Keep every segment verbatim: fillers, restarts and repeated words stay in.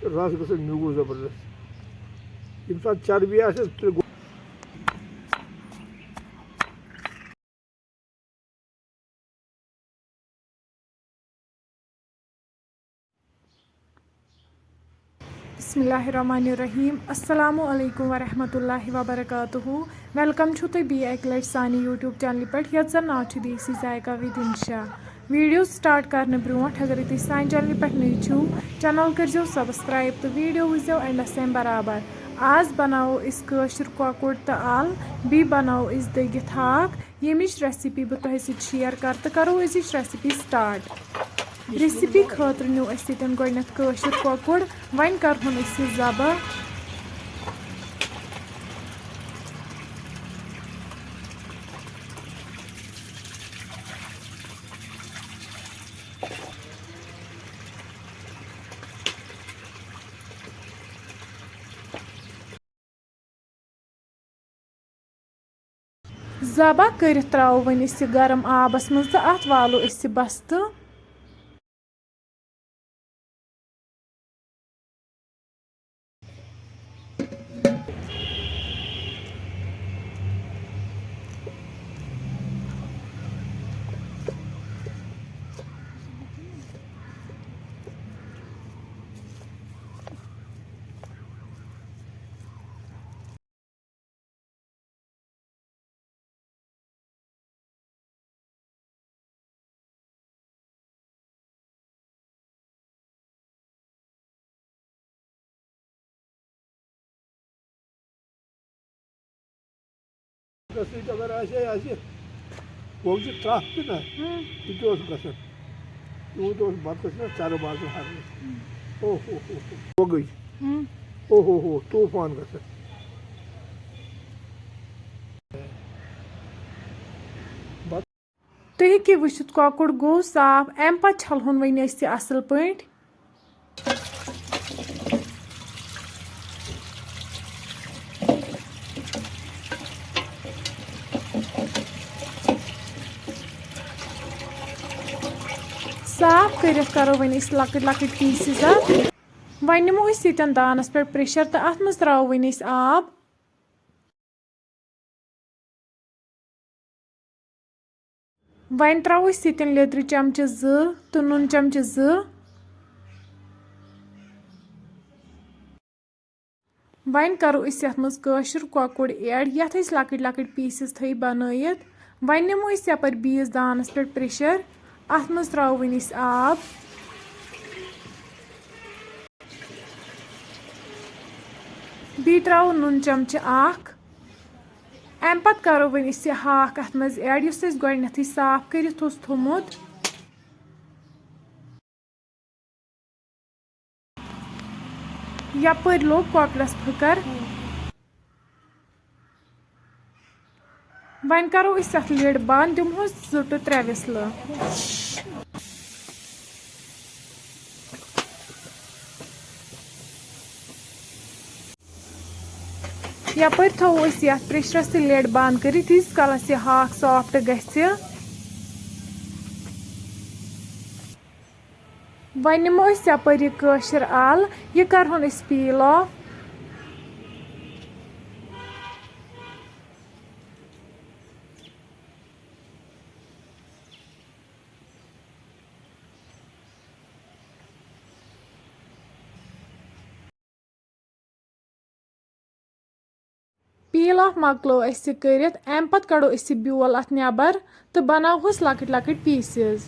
رَس گژھن میوٗٹھ زبردست۔ ییٚمہِ ساتہٕ چربی آسٮ۪س، ترٛےٚ گو-، بسم اللہ الرحمن الرحیم۔ السلام علیکم ورحمۃ اللہ وبرکاتہ۔ ویلکم چھُو تُہۍ بیٚیہِ اَکہِ لَٹہِ سانہِ YouTube چینلہِ پٮ۪ٹھ، یَتھ زَن ناو چھُ دیسی ذائقہ with انشا۔ ویڈیو سٹارٹ کرنہٕ برونٛٹھ، اگر تُہۍ سانہِ چینلہِ پٮ۪ٹھ نٔوۍ چھِو، چینل کٔرزیو سبسکرائب تہٕ ویڈیو وٕچھزیو اینڈس تام برابر۔ آز بناوو أسۍ کٲشُر کۄکُر تہٕ ال، بیٚیہِ بناوو أسۍ دٔگِتھ ہاکھ، ییٚمِچ ریسیپی بہٕ تۄہہِ سۭتۍ شیئر کرٕ تہٕ کرو أزِچ ریسیپی سٹارٹ۔ ریسیپی خٲطرٕ نیوٗ اَسہِ ییٚتٮ۪ن گۄڈٕنٮ۪تھ کٲشُر کۄکُر۔ وۄنۍ کرہون أسۍ یہِ ذبح۔ ذبح کٔرِتھ ترٛاوو وۄنۍ أسۍ یہِ گرم آبس منٛز تہٕ اَتھ والو أسۍ یہِ بستہٕ۔ سۭتۍ اگر آسہِ ہے اَسہِ وۄزجہِ ترٛپھ تہِ نہ، ہُم۔ تہِ تہِ اوس گژھان۔ تیوٗت اوس بَتہٕ کَس نہ چرٕب آسان ہَرنَس۔ ہُم۔ اوہ، اوہ، اوہ، اوہ۔ وۄگٕج۔ ہُم۔ اوہ، اوہ، اوہ، طوٗفان گژھان۔ تُہۍ ہیٚکِو وٕچھِتھ، کۄکُر گوٚو صاف۔ اَمہِ پَتہٕ چھَلہون وۄنۍ أسۍ یہِ اَصٕل پٲٹھۍ۔ صاف کٔرِتھ کَرو وۄنۍ أسۍ لۄکٕٹۍ لۄکٕٹۍ پیٖسِز اَتھ۔ وۄنۍ نِمو أسۍ ییٚتٮ۪ن دانَس پٮ۪ٹھ پریشر تہٕ اَتھ منٛز ترٛاوو وۄنۍ أسۍ آب۔ وۄنۍ ترٛاوو أسۍ ییٚتٮ۪ن لیٚدرِ چمچہٕ زٕ تہٕ نُن چمچہٕ زٕ۔ وۄنۍ کرو أسۍ یتھ منٛز کٲشُر کۄکُر add، یتھ أسۍ لۄکٕٹۍ لۄکٕٹۍ پیٖسز تھٲوۍ بنٲیِتھ۔ وۄنۍ نِمو أسۍ یپٲرۍ بیٚیِس دانس پٮ۪ٹھ پریشر، اتھ منٛز ترٛاوو وۄنۍ أسۍ آب۔ بیٚیہِ ترٛاوو نُن چمچہٕ اکھ۔ اَمہِ پتہٕ کرو وۄنۍ أسۍ یہِ ہاکھ اَتھ منٛز add، یُس اَسہِ گۄڈٕنٮ۪تھٕے صاف کٔرِتھ اوس تھوٚمُت۔ یپٲرۍ لوٚگ کۄکرَس پھٕکر۔ وۄنۍ کرو أسۍ اَتھ lid بنٛد، دِمہوس زٕ to ترٛےٚ whistle۔ یپٲرۍ تھاوو أسۍ یتھ پریشرس تہِ lid بنٛد کٔرِتھ، ییٖتِس کالس یہِ ہاکھ soft گژھِ۔ وۄنۍ نِمو أسۍ یپٲرۍ یہِ کٲشِر ال، یہِ کرہون أسۍ peel off۔ Peel off مۄکلو اَسہِ کٔرِتھ، اَمہِ پَتہٕ کَڑو أسۍ یہِ بیول اَتھ نٮ۪بر تہٕ بَناوہوس لۄکٕٹۍ لۄکٕٹۍ pieces۔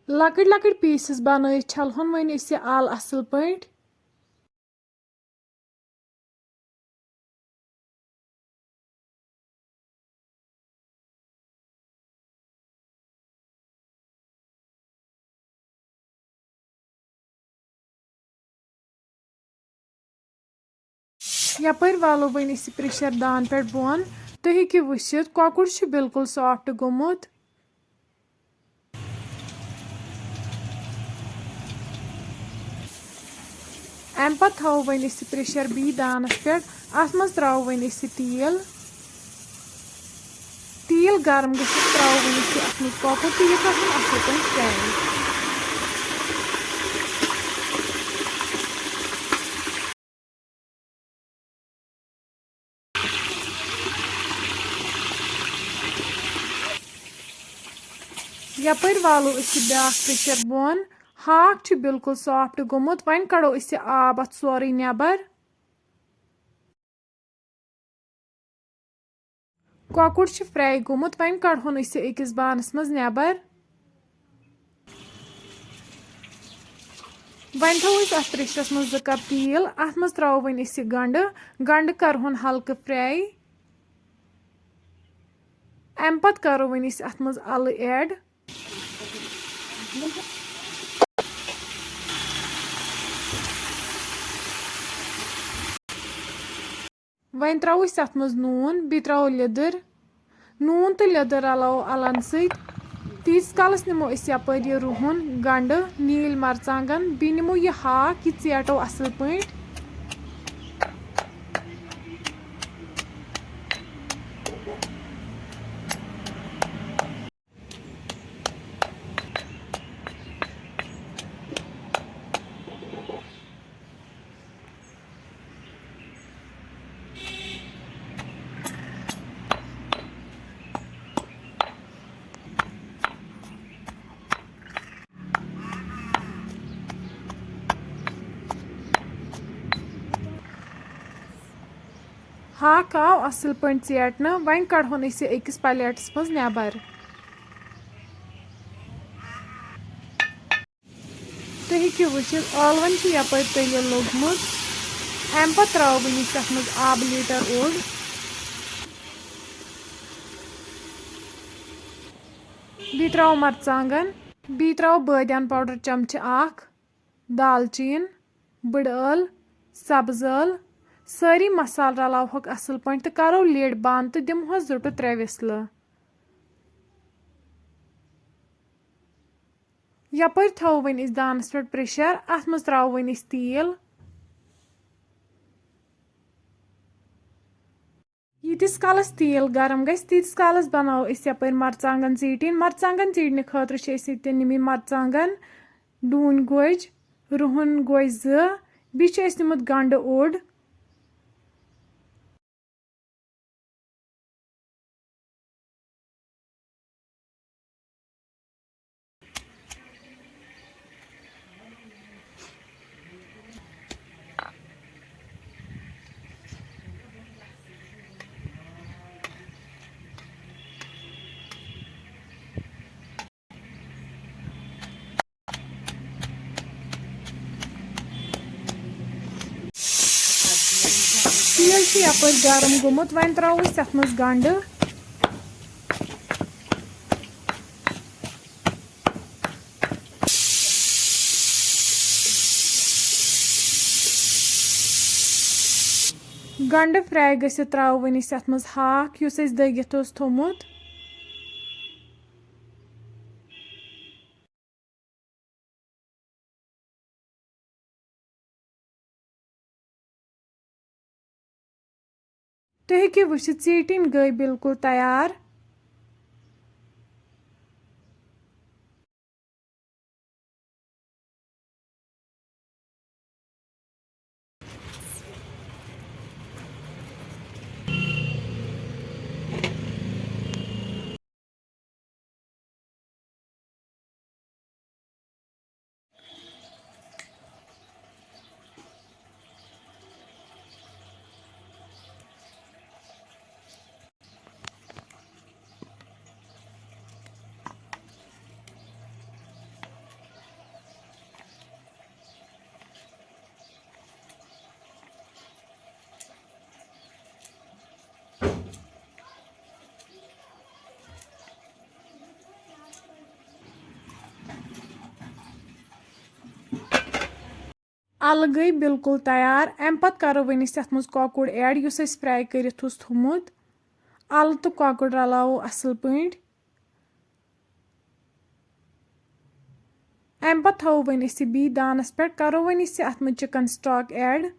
لۄکٕٹۍ لۄکٕٹۍ pieces بنٲیِتھ چھلہون وۄنۍ أسۍ یہِ ال اصل پٲٹھۍ۔ یپٲرۍ والو وۄنۍ أسۍ یہِ pressure دان پٮ۪ٹھ بۄن۔ تُہۍ ہیٚکِو وٕچھِتھ، کۄکُر چھُ بالکل soft گوٚمُت۔ اَمہِ پَتہٕ تھاوو وۄنۍ أسۍ یہِ پریشر بیٚیہِ دانَس پٮ۪ٹھ۔ اَتھ منٛز ترٛاوو وۄنۍ أسۍ یہِ تیٖل۔ تیٖل گرم گٔژھِتھ ترٛاوو وۄنۍ أسۍ یہِ اَتھ منٛز کۄکُر تہٕ یہِ کَرہون اَصٕل پٲٹھۍ fry۔ یپٲرۍ والو أسۍ یہِ بیٛاکھ پریشر بۄن۔ ہاکھ چھُ بالکل soft گوٚمُت، وۄنۍ کڑو أسۍ یہِ آب اَتھ سورُے نٮ۪بر۔ کۄکُر چھُ fry گوٚمُت، وۄنۍ کڑہون أسۍ یہِ أکِس بانَس منٛز نٮ۪بر۔ وۄنۍ تھاوو أسۍ اَتھ پریشرَس منٛز زٕ cup تیٖل، اَتھ منٛز ترٛاوو وۄنۍ أسۍ یہِ گنٛڈٕ، گنٛڈٕ کَرہون ہلکہٕ fry۔ اَمہِ پَتہٕ کَرو وۄنۍ أسۍ اَتھ منٛز اَلہٕ add۔ وۄنۍ ترٛاوو أسۍ اَتھ منٛز نوٗن، بیٚیہِ ترٛاوو لیٚدٕر۔ نوٗن تہٕ لیٚدٕر رَلاوو اَلَن سۭتۍ۔ تیٖتِس کالَس نِمو أسۍ یَپٲرۍ یہِ رُہُن، گَنٛڈٕ، نیٖلۍ مَرژانٛگَن، بیٚیہِ نِمو یہِ ہاکھ، یہِ ژیٹو اَصٕل پٲٹھۍ۔ ہاکھ آو اَصٕل پٲٹھۍ ژیٹنہٕ، وۄنۍ کَڑہون أسۍ یہِ أکِس پلیٹَس منٛز نٮ۪بر۔ تُہۍ ہیٚکِو وٕچھِتھ، ٲلوَن چھُ یَپٲرۍ تٔلِتھ لوٚگمُت۔ اَمہِ پَتہٕ ترٛاوو بہٕ یہِ چھَس منٛز آبہٕ لیٖٹر اوٚڑ۔ بیٚیہِ ترٛاوو مَرژٕوانٛگَن، بیٚیہِ ترٛاوو بٲدیان powder چمچہٕ اَکھ، دالچیٖن، بٕڈٕ ٲل، سبٕز ٲل، سٲری مصالہٕ رَلاوہوکھ اَصٕل پٲٹھۍ تہٕ کَرو lid بنٛد تہٕ دِمہوس زٕ to ترٛےٚ وِسلہٕ۔ یَپٲرۍ تھاوو وۄنۍ أسۍ دانَس پٮ۪ٹھ pressure، اَتھ منٛز ترٛاوو وۄنۍ أسۍ تیٖل۔ ییٖتِس کالَس تیٖل گرم گژھِ، تیٖتِس کالَس بَناوو أسۍ یَپٲرۍ مَرژٕوانٛگَن ژیٖٹِنۍ۔ مَرژٕوانٛگَن ژیٖٹنہٕ خٲطرٕ چھِ أسۍ ییٚتہِ نِمٕتۍ مَرژٕوانٛگَن، ڈوٗنۍ گوجہِ، رُہَن گوجہِ زٕ، بیٚیہِ چھُ اَسہِ نیُمُت گَنٛڈٕ اوٚڑ۔ تیٖل چھُ یَپٲرۍ گرم گوٚمُت، وۄنۍ ترٛاوو أسۍ یَتھ منٛز گنٛڈٕ۔ گنٛڈٕ fry گٔژھِتھ ترٛاوو وۄنۍ أسۍ یَتھ منٛز ہاکھ، یُس اَسہِ دٔگِتھ اوس تھوٚمُت۔ تُہۍ ہیٚکِو وٕچھِتھ، ژیٖٹِنۍ گٔے بالکل تیار۔ اَلہٕ گٔے بالکل تیار۔ اَمہِ پَتہٕ کَرو وۄنۍ أسۍ یَتھ منٛز کۄکُر add، یُس اَسہِ fry کٔرِتھ اوس تھوٚمُت۔ اَلہٕ تہٕ کۄکُر رَلاوو اَصٕل پٲٹھۍ۔ تَمہِ پَتہٕ تھاوو وۄنۍ أسۍ یہِ بیٚیہِ دانَس پٮ۪ٹھ، کَرو وۄنۍ أسۍ اَتھ منٛز chicken stock add۔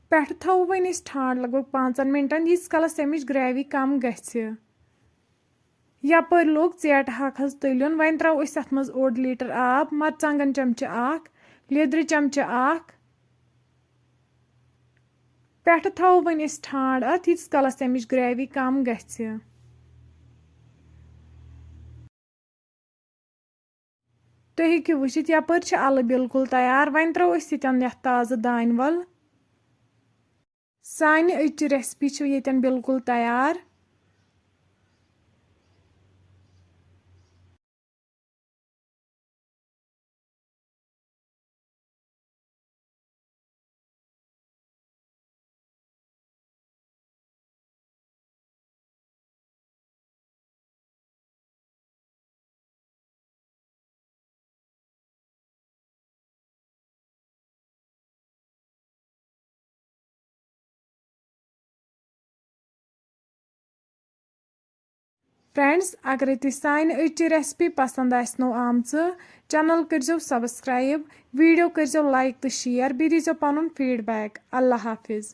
پٮ۪ٹھٕ تھاوو وۄنۍ أسۍ ٹھانٛڈ لگ بگ پانٛژَن مِنٹَن، ییٖتِس کالَس اَمِچ gravy کَم گژھِ۔ یَپٲرۍ لوٚگ ژیٹہٕ ہاکہٕ حظ تٔلیُن۔ وۄنۍ ترٛاوو أسۍ اَتھ منٛز اوٚڑ لیٖٹر آب، مَرژٕوانٛگَن چمچہٕ اَکھ، لیٚدرِ چمچہٕ اَکھ۔ پٮ۪ٹھٕ تھاوو وۄنۍ أسۍ ٹھانٛڈ اَتھ، ییٖتِس کالَس اَمِچ gravy کَم گژھِ۔ تُہۍ ہیٚکِو وٕچھِتھ، یَپٲرۍ چھِ اَلہٕ بِلکُل تیار۔ وۄنۍ ترٛاوو أسۍ ییٚتٮ۪ن یَتھ تازٕ دانہِ وَل۔ سانہِ أزچہِ recipe چھِ ییٚتٮ۪ن بِلکُل تیار۔ Friends، اگرے تُہۍ سانہِ أزچہِ recipe پسند آسنو آمژٕ، channel کٔرزیو subscribe، video کٔرزیو like تہٕ share، بیٚیہِ دیٖزیو پنُن feedback۔ اللہ حافظ۔